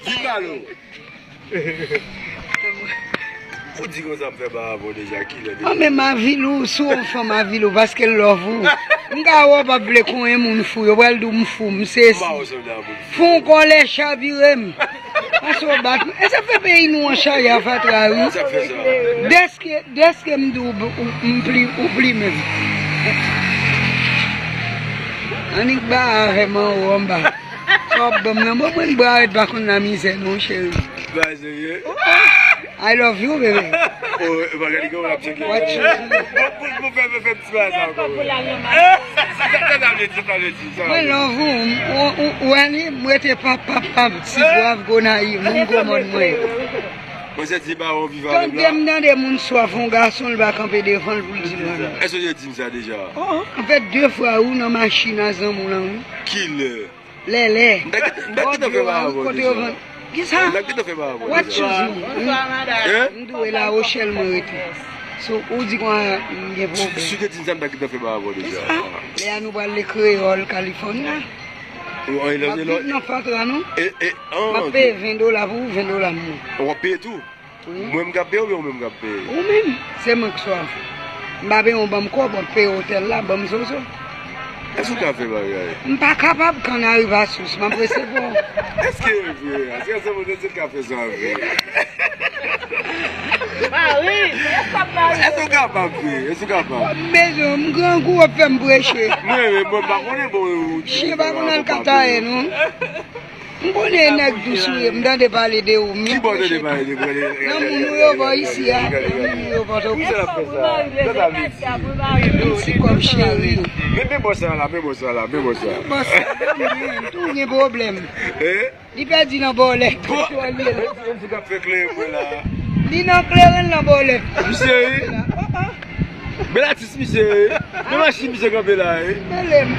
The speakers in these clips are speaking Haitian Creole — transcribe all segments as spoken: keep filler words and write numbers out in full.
Di balo. Ou di konsa m fè ba avè w deja, kilè deja? An, men m avili w, si w yon fanm avili w, paske l love ou. M ka wè w p ap vle konyen moun fou, yo pral di w m fou, m sesi. M pa wè w sanble a moun fou. Fon kòlè chavire m. Pase w bat m. E sa fè peyi nou an chaje a fatra, wi. Sa fè sa. Dèske, dèske m di w, ou, m pli, ou plimen m. Annik ba avè m anwo anba. Sa w ap ban m nan? Bon, mwen, m bra rèd pa konn la mizè non, cheri. Ba serye? I love you, baby. Oh, e pa gade kòman l ap tcheke. What you do? Bon, bon, bon, fè, fè, fè ti bagay sa ankò, wi. Sa, sa, sa, sa vle di, sa vle di, sa vle di. Mwen love ou, ou, ou, ou wè li, m rete pap, pap, pap, ti brav Gonayiv, moun gwo mòn mwen. Mwen se ti bawon viv avè m la. Tande m tande moun swaf yon gason, l pa kanpe devan l pou l di mwen. Èske w te di m sa deja? Oh, oh, m fè de fwa, wi, nan machin a zanmi w lan, wi. Kilè? Lèlè. M ta gentan, m ta gentan fè ba avè w deja. Kisa? M ta gentan fè ba avè w deja. What you do? Hein? M dwe La Rochelle mwen rete. So, ou di konsa m gen pwoblèm. Si, si w te di m sa, m ta gentan fè ba avè w deja. Kisa? Lè a nou pral le kreyòl Kalifòni a. M ap viv nan fatra, non. E, e, an, ok. M ap peye ven dola pou ou, ven dola pou mwen. W ap peye tou? Wi. Mwen m k ap peye oubyen ou menm k ap peye? Ou menm, se mwen k swaf. M pa peye w, ban m kòb, w ap peye otèl la, ban m zozo. Èske w ka fè bagay? M pa kapab, kanari pa sous, m ap resevwa w. Èske e vre? Èske se moun se ka fè sa vre? Mari, èske w kapab vre? Èske w kapab? M bezwen w, m grangou, w ap fè m preche. Mwen, mwen, mwen pa konnen bon. Chen pa konn al katayè, non. M konnen nèg dous ou ye, m tande pale de ou, m preche tou. Ki bò w tande pale de mwen? Nan moun ou yo bò isi a, nan moun ou yo Pòtoprens. Pou sa l ap fè sa? Sa sa vle di? M ti kòb cheri. Men, men bò sa la, men bò sa la, men bò sa. Men bò sa la, men tou gen pwoblèm. Eh? Li pèdi nan bòlèt. Bon. Menm si, menm si k ap fè kleren mwen la. Li nan kleren l nan bòlèt. Misye, wi. Oh, oh. Bèl atis misye, wi. Men machin misye kanpe la, wi. Mele m.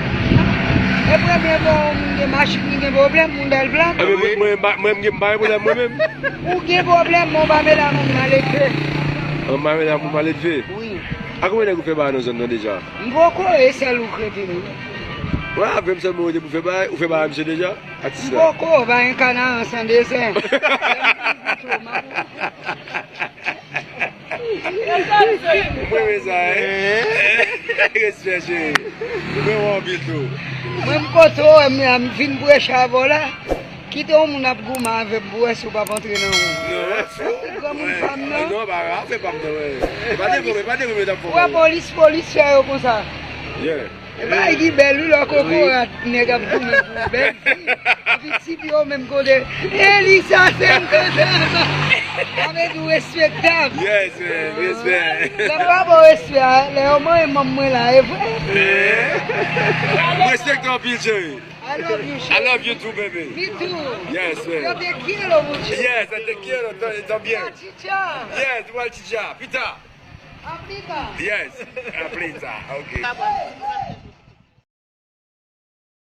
E premye fwa yon moun gen machin, li gen pwoblèm, moun bèl plat. Mwen, mwen, mwen, mwen, mwen, m pa gen pwoblèm mwen menm. Ou gen pwoblèm, men w pa mele a moun maledve. An, m pa mele a moun maledve? Wi. A konbyen nèg ou fè bagay nan zòn nan deja? M poko, e sèl ou k rete, wi. Wè, avè m sèlman ou rete pou fè bagay, ou fè bagay a misye deja? Atis la. M poko, pa gen kanaran san dezè. Mwen renmen sa, hein? Respè, cheri. Mwen renmen w anpil tou. Mwen, m kote w, m, m vin preche avè w la. Kite yon moun ap goumen avè m pou wè si w p ap antre nan wou. Non, fou. Granmoun pa m nan. Non, pa, pa fè pa m nan, wè. E pa de goumen, e pa de goumen t ap fè w. Wè polis, polis fè yo konsa. Yeah. E bagay ki bèl, wi, lè w kokorat, nèg ap goumen pou bèl fi. Epi tip yo menm kote, Elisa Sentezèn. Sa vle di w respektab. Yes, man, respè. Lè m pa ba w respè a, lè yo manyen manm mwen la, e vre. Eh. M respekte w anpil, cheri. I love you, cheri. I love you too, baby. Me too. Yes, man. Yo te quiero mucho. Yes, I te quiero ta-, también. Chicha. Yes, igual chicha. Pita. Yes, a pita. Ok.